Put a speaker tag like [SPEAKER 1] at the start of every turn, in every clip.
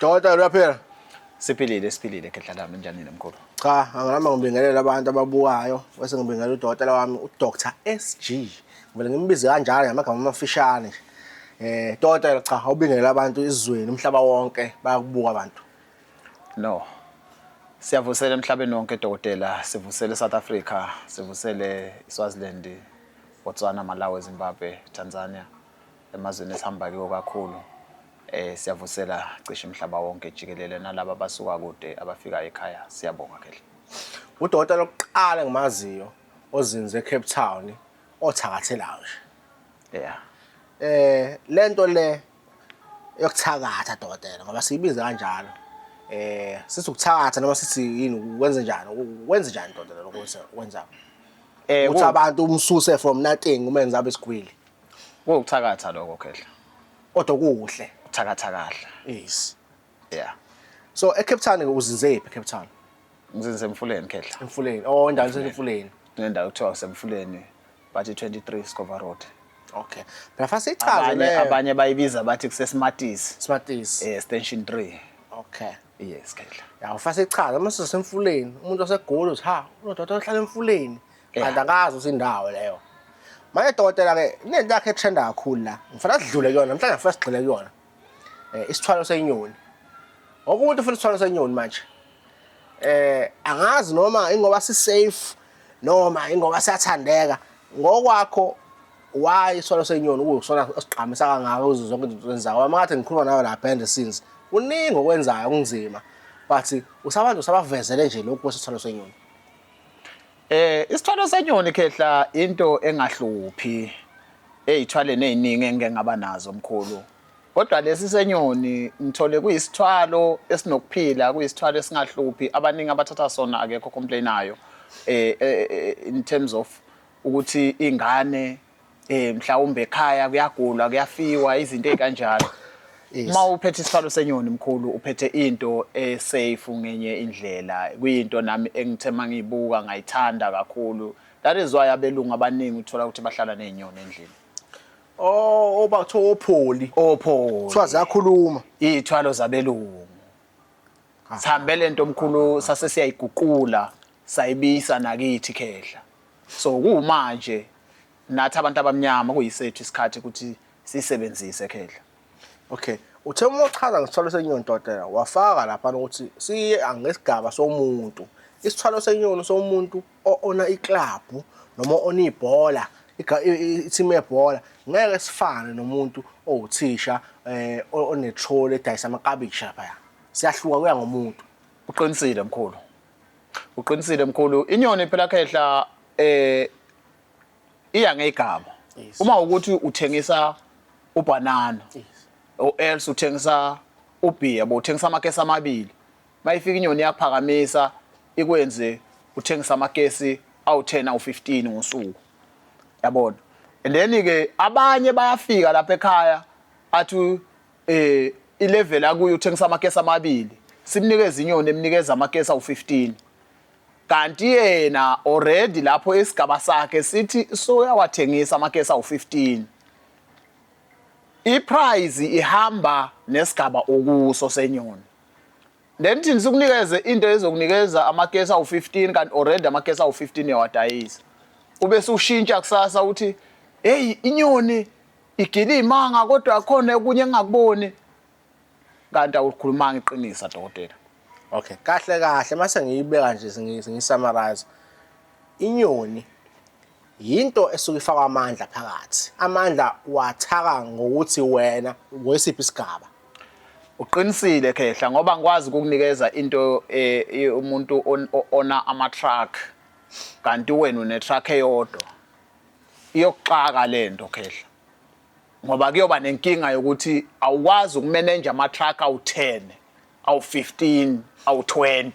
[SPEAKER 1] Dokotela, uyaphila?
[SPEAKER 2] Siphilile, siphilile khehla lami, njani mkhulu?
[SPEAKER 1] Cha, anginama ngibingelela abantu ababukayo, bese ngibingelela udokotela wami uDr SG. Ngivele ngimbize kanjalo ngamagama amafishane nje. Dokotela, cha, awubingelela abantu izweni, umhlaba wonke bayakubuka abantu.
[SPEAKER 2] No. Siyavusela emhlabeni wonke dokotela, sivusele South Africa, sivusele Swaziland, Botswana, Malawi, Zimbabwe, Tanzania, emazweni esihamba kiwo kakhulu. Siyavusela cishe umhlaba wonke jikelele nalabo abasuka kude abafika ekhaya. Siyabonga khehla.
[SPEAKER 1] Udokotela oqala engimaziyo ozinze eCape Town othakathelayo nje. Lento le yokuthakatha dokotela, ngoba siyibiza kanjalo. Sithi ukuthakatha noma sithi yini, wenze njani? Wenze njani dokotela lokho wenza? Ukuthi abantu umsuse from nothing umenze abe sigwili.
[SPEAKER 2] Kuwukuthakatha lokho khehla.
[SPEAKER 1] Kodwa kuhle.
[SPEAKER 2] Uthakatha kahle.
[SPEAKER 1] Yes.
[SPEAKER 2] Yeah.
[SPEAKER 1] So eCape Town uzinze phi eCape Town?
[SPEAKER 2] Ngizinze emfuleni khehla.
[SPEAKER 1] Emfuleni. Oh, indawo esemfuleni.
[SPEAKER 2] Kunendawo ekuthiwa kusemfuleni bathi 23 Scova Road.
[SPEAKER 1] Okay. Phela fa sichaze le.
[SPEAKER 2] Abanye bayibiza bathi kuseSmarties.
[SPEAKER 1] Smarties.
[SPEAKER 2] Station 3.
[SPEAKER 1] Okay.
[SPEAKER 2] Yes khehla.
[SPEAKER 1] Ya, ufa sichaze uma sisemfuleni, umuntu osegoli uthi ha, unodokotela ohlala emfuleni. Kanti akazi ukuthi indawo leyo. Manje dokotela ke inento yakhe etrenda kakhulu la. Ngifuna sidlule kuyona, namhlanje ngifuna sigxile kuyona. Isithwalo senyoni. Wonke umuntu ufuna isithwalo senyoni manje. Angazi noma ingoba si safe noma ingoba siyathandeka. Ngokwakho why isithwalo senyoni kuyisona esigqamisa kangaka kuzo zonke izinto ozenzayo? Ngoba makade ngikhuluma nawe la behind the scenes, kuningi okwenzayo kunzima. But usabantu usabavezele nje lokhu kwesithwalo senyoni.
[SPEAKER 2] Isithwalo senyoni khehla into engahluphi eyithwaleni eziningi engike ngaba nazo mkhulu. Kodwa lesi senyoni ngithole kuyisithwalo esinokuphila, kuyisithwalo esingahluphi. Abaningi abathatha sona akekho complainayo in terms of ukuthi ingane mhlawumbe ekhaya kuyagulwa, kuyafiwa, izinto ezikanjalo. Uma uphethe isithwalo senyoni mkhulu, uphethe into e-safe ngenye indlela. Kuyinto nami engithe mangiyibuka ngayithanda kakhulu. That is why abelungu abaningi uthola ukuthi bahlala nezinyoni endlini.
[SPEAKER 1] Oh, oba kuthiwa opholi.
[SPEAKER 2] Opholi.
[SPEAKER 1] Kuthiwa ziyakhuluma.
[SPEAKER 2] Iy'thwalo zabelungu. Sihambe lento mkhulu, sase siyayiguqula sayibisa nakithi khehla. So kumanje nathi abantu abamnyama kuyisethu isikhathi ukuthi sisebenzise khehla.
[SPEAKER 1] Okay. Uthe uma uchaza ngesithwalo senyoni dokotela, wafaka lapha ukuthi siye ngesigaba somuntu. Isithwalo senyoni somuntu o-ona iklabhu noma o-ona ibhola, i-team yebhola, ngeke sifane nomuntu owuthisha onetroli edayisa amakabishi laphaya. Siyahluka, kuya ngomuntu.
[SPEAKER 2] Uqinisile mkhulu. Uqinisile mkhulu. Inyoni phela khehla iya ngegama. Uma ukuthi uthengisa ubanana or else uthengisa ubhiya, bo uthengisa amakesi amabili. Mayifika inyoni iyaphakamisa ikwenze uthengisa amakesi awu10 awu15 ngosuku. Yabona. And then ke abanye bayafika lapha ekhaya athi ilevel akuyo uthengisa amakesi amabili. Simnikeza inyoni emnikeza amakesi awu15. Kanti yena already lapho isigaba sakhe sithi soyawathengisa amakesi awu15. Iprice ihamba nesigaba okuso senyoni. Then thina sikunikeze into ezokunikeza amakesi awu15 kanti already amakesi awu15 uyawadayisa. Ube usushintsha kusasa uthi hey inyoni igila imanga kodwa khona okunye engingakuboni. Kanti awukhulumanga iqinisa dokotela.
[SPEAKER 1] Okay, kahle kahle mase ngiyibeka nje sengiyisummarize. Inyoni yinto esuke ifakwa amandla phakathi. Amandla wathaka ngokuthi wena wesiphi isigaba.
[SPEAKER 2] Uqinisile khehla, ngoba ngikwazi ukukunikeza into umuntu ona ama truck kanti wena une truck eyodwa. Iyokuxaka lento khehla. Ngoba kuyoba nenkinga yokuthi awukwazi ukumanage ama truck awu10, awu15, awu20.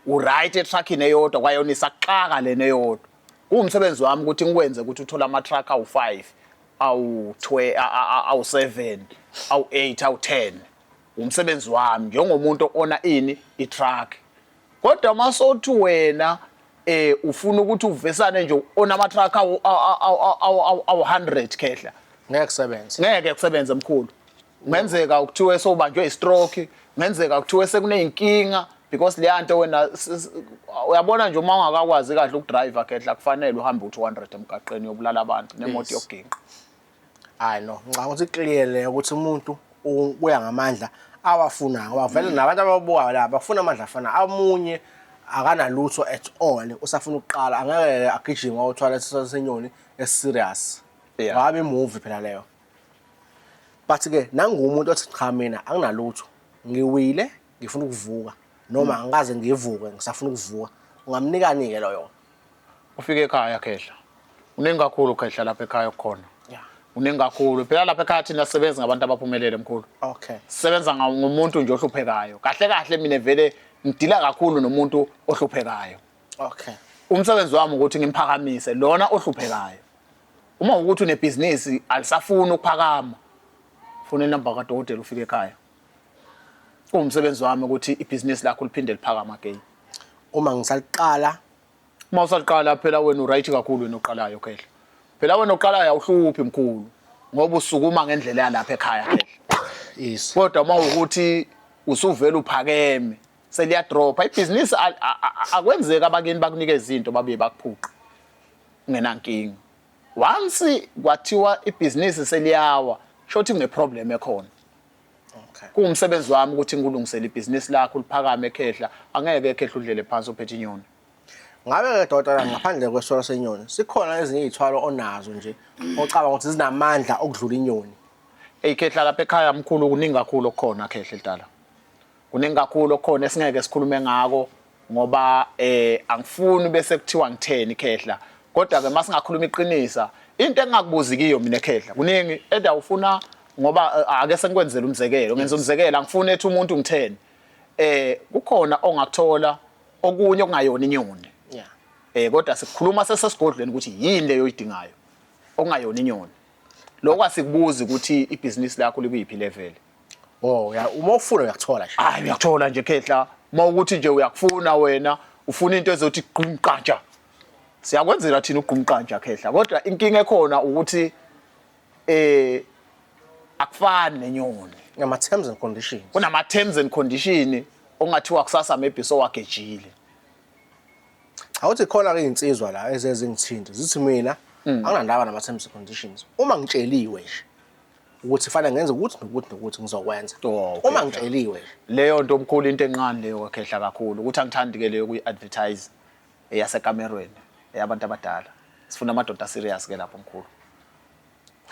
[SPEAKER 2] Uright etruckini eyodwa kwayona isaxaka lena eyodwa. Kuwumsebenzi wami ukuthi ngikwenze ukuthi uthole ama truck awu5, awu2, awu7, awu8, awu10. Umsebenzi wami njengomuntu ona ini itruck. Kodwa masothi wena ufuna ukuthi uvesane nje ona ama truck awu 100 khehla.
[SPEAKER 1] Ngeke kusebenze.
[SPEAKER 2] Ngeke kusebenze mkhulu. Kungenzeka ukuthiwe sowubanjwe i-stroke, kungenzeka kuthiwe sekuney'nkinga because leya nto wena uyabona nje uma ungakakwazi kahle ukudrive khehla kufanele uhambe u-200 emgaqeni uyobulala abantu nemoto yokuginqa.
[SPEAKER 1] Hayi no, ngicabanga ukuthi clear le ukuthi umuntu uya ngamandla awafunayo ngoba vele nabantu ababukayo la bafuna amandla afana amunye akanalutho at all usafuna ukuqala angeke agijime awuthwala isiswa senyoni eserious. Ngabe imovie phela leyo. But ke nangu umuntu othi cha mina anginalutho ngiwile ngifuna ukuvuka noma angikaze ngivuke ngisafuna ukuvuka ungamnikani ke loyo?
[SPEAKER 2] Ufike ekhaya khehla. Kuningi kakhulu khehla lapha ekhaya okukhona. Yeah. Kuningi kakhulu. Phela lapha ekhaya thina sisebenza ngabantu abaphumelele mkhulu.
[SPEAKER 1] Okay.
[SPEAKER 2] Sisebenza ngomuntu nje ohluphekayo. Kahle kahle mina vele ngidila kakhulu nomuntu ohluphekayo.
[SPEAKER 1] Okay.
[SPEAKER 2] Umsebenzi wami ukuthi ngimphakamise lona ohluphekayo. Uma ukuthi unebhizinisi alisafuni ukuphakama, funa inamba kadokotela ufike ekhaya. Kuwumsebenzi wami ukuthi ibhizinisi lakho liphinde liphakame again.
[SPEAKER 1] Uma ngisaliqala
[SPEAKER 2] Uma usaliqala phela wena uright kakhulu wena oqalayo khehla. Phela wena oqalayo awuhluphi mkhulu ngoba usukuma ngendlela yalapha ekhaya khehla.
[SPEAKER 1] Yes.
[SPEAKER 2] Kodwa uma ukuthi usuvela uphakeme seliyadropha ibhizinisi akwenzeki abakini bakunikeza izinto babuye bakuphuqe ungenankinga. Once kwathiwa ibhizinisi seliyawa shothi kune problem ekhona.
[SPEAKER 1] Okay.
[SPEAKER 2] Kuwumsebenzi wami ukuthi ngikulungisele ibhizinisi lakho liphakame khehla, angeke khehla udlele phansi uphethe inyoni.
[SPEAKER 1] Ngabe ke dokotela ngaphandle kwesithwalo senyoni sikhona ezinye izithwalo onazo nje ocabanga ukuthi zinamandla okudlula inyoni?
[SPEAKER 2] Eyi khehla lapha ekhaya mkhulu kuningi kakhulu okukhona khehla elidala. Kuningi kakhulu okukhona esingeke sikhulume ngako ngoba eh angifuni bese kuthiwa ngitheni khehla. Kodwa ke masingakhuluma iqinisa into engingakubuzi kiyo mina khehla kuningi eda ufuna ngoba ake sengikwenzele umzekelo ngenza umzekelo angifuni ethi umuntu ngitheni eh kukhona ongakuthola okunye okungayona inyoni
[SPEAKER 1] yeah
[SPEAKER 2] eh kodwa sikhuluma sesesigodlweni ukuthi yini leyo oyidingayo okungayona inyoni lokho asikubuzi ukuthi ibhizinisi lakho likuyiphi level.
[SPEAKER 1] Oh ya uma ufuna uyakuthola nje.
[SPEAKER 2] Hayi uyakuthola nje khehla. Uma ukuthi nje uyakufuna wena ufuna into ezothi gqumqantsha. Siyakwenzela thina ugqumqantsha khehla kodwa inkinga ekhona ukuthi eh akufani nenyoni.
[SPEAKER 1] Nama terms and conditions.
[SPEAKER 2] Kunama terms and condition ongathiwa kusasa maybe sowagejile.
[SPEAKER 1] Cha uthi khona ke insizwa la ezezingithinta zithi mina anginandaba nama terms and conditions. Uma ngitsheliwe nje ukuthi fanele ngenze ukuthi nokuthi nokuthi ngizokwenza.
[SPEAKER 2] Oh, okay.
[SPEAKER 1] Uma ngitsheliwe nje.
[SPEAKER 2] Leyo nto mkhulu into encane leyo kakhehla kakhulu ukuthi angithandi ke leyo kuyi-advertise eyasekamerweni eyabantu abadala. Sifuna amadoda serious ke lapho mkhulu.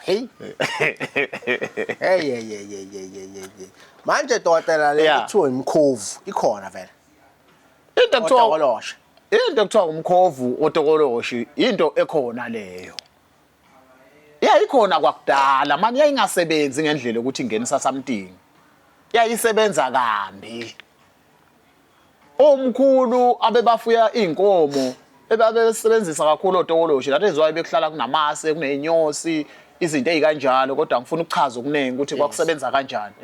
[SPEAKER 1] Hey. Hey hey hey hey hey hey hey. Manje dokotela le kuthiwa imkhovu ikhona vele.
[SPEAKER 2] Into ekuthiwa
[SPEAKER 1] Otokoloshe.
[SPEAKER 2] Into ekuthiwa umkhovu otokoloshi into ekhona leyo. Yayikhona kwakudala manje yayingasebenzi ngendlela ukuthi ingenisa something. Yayisebenza kambi. Omkhulu abebafuya izinkomo ebabesebenzisa kakhulu otokoloshi that is why bekuhlala kunamase kuneyinyosi izinto ezikanjalo kodwa ngifuna ukuchaza okuningi ukuthi kwakusebenza kanjani.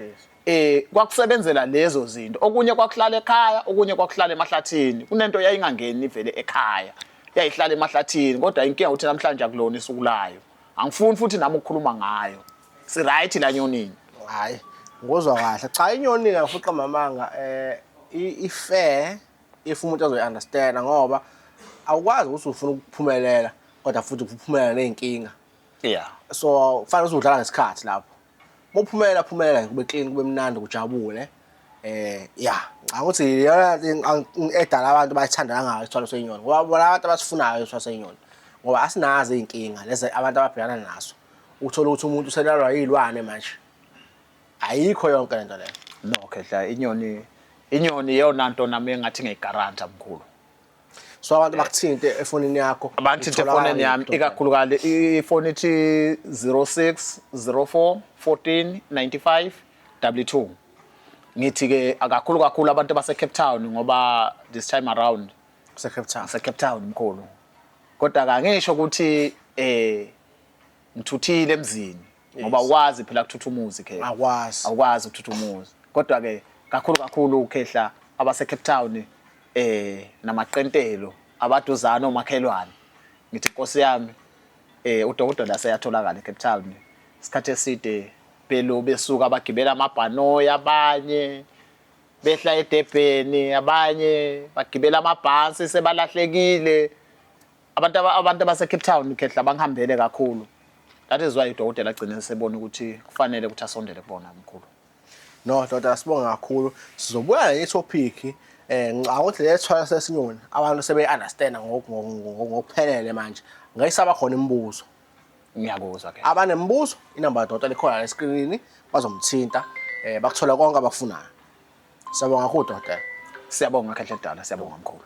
[SPEAKER 2] Eh kwakusebenzela lezo zinto okunye kwakuhlala ekhaya okunye kwakuhlala emahlathini kunento yayingangeni vele ekhaya yayihlala emahlathini kodwa inkinga ukuthi namhlanje akulona isuku layo angifuni futhi nami ukukhuluma ngayo si right la nyonini
[SPEAKER 1] Hayi, ngikuzwa kahle. Cha inyoni ke fuqa mamanga eh i fair if umuntu azoyi understand ngoba awukwazi ukuthi ufuna ukuphumelela kodwa futhi ukuphumelela nezinkinga.
[SPEAKER 2] Yeah.
[SPEAKER 1] So kufanele uzodlala ngesikhathi lapho. Uma uphumelela phumelela kube clean kube mnandi kujabule. Eh yeah, ngicabanga ukuthi iyona edala abantu bayithanda kangaka isithwalo senyoni. Ngoba bona abantu abasifunayo isithwalo senyoni. Ngoba asinazo izinkinga lezi abantu ababhekana nazo. Uthola ukuthi umuntu uselalwa yilwane manje. Ayikho yonke lento leyo.
[SPEAKER 2] No khehla inyoni inyoni iyona nto nami engathi ngiyigaranta mkhulu.
[SPEAKER 1] So abantu bakuthinte efonini yakho.
[SPEAKER 2] Abangithinte efonini yami ikakhulukazi ifoni ithi 06 04 14 95 W2. Ngithi ke akakhulu kakhulu abantu abase Cape Town ngoba this time around
[SPEAKER 1] se Cape Town.
[SPEAKER 2] Se Cape Town mkhulu. Kodwa kangisho ukuthi eh ngithuthile emzini ngoba awukwazi phela ukuthutha umuzi khehla.
[SPEAKER 1] Awukwazi.
[SPEAKER 2] Awukwazi ukuthutha umuzi. Kodwa ke kakhulu kakhulu ukhehla abase Cape Town eh namaqentelo abaduzane omakhelwane. Ngithi Nkosi yami eh udokotela seyatholakala eCape Town. Isikhathi eside Belo besuka bagibela amabhanoyi abanye behla eDurban, abanye bagibela amabhasi sebalahlekile. Abantu abantu abase Cape Town khehla bangihambele kakhulu. That is why udokotela agcine sebona ukuthi kufanele ukuthi asondele kubona mkhulu.
[SPEAKER 1] No, dokotela, sibonga kakhulu. Sizobuya nenye topic. Ngicabanga ukuthi le thwala sesinyoni abantu sebe understand ngokuphelele manje. Ngeke isaba khona imibuzo.
[SPEAKER 2] Ngiyakuzwa ke.
[SPEAKER 1] Abanemibuzo, inamba kadokotela ikhona la eskrinini, bazomthinta bakuthola konke abakufunayo. Siyabonga kakhulu, dokotela.
[SPEAKER 2] Siyabonga khehla dala, siyabonga mkhulu.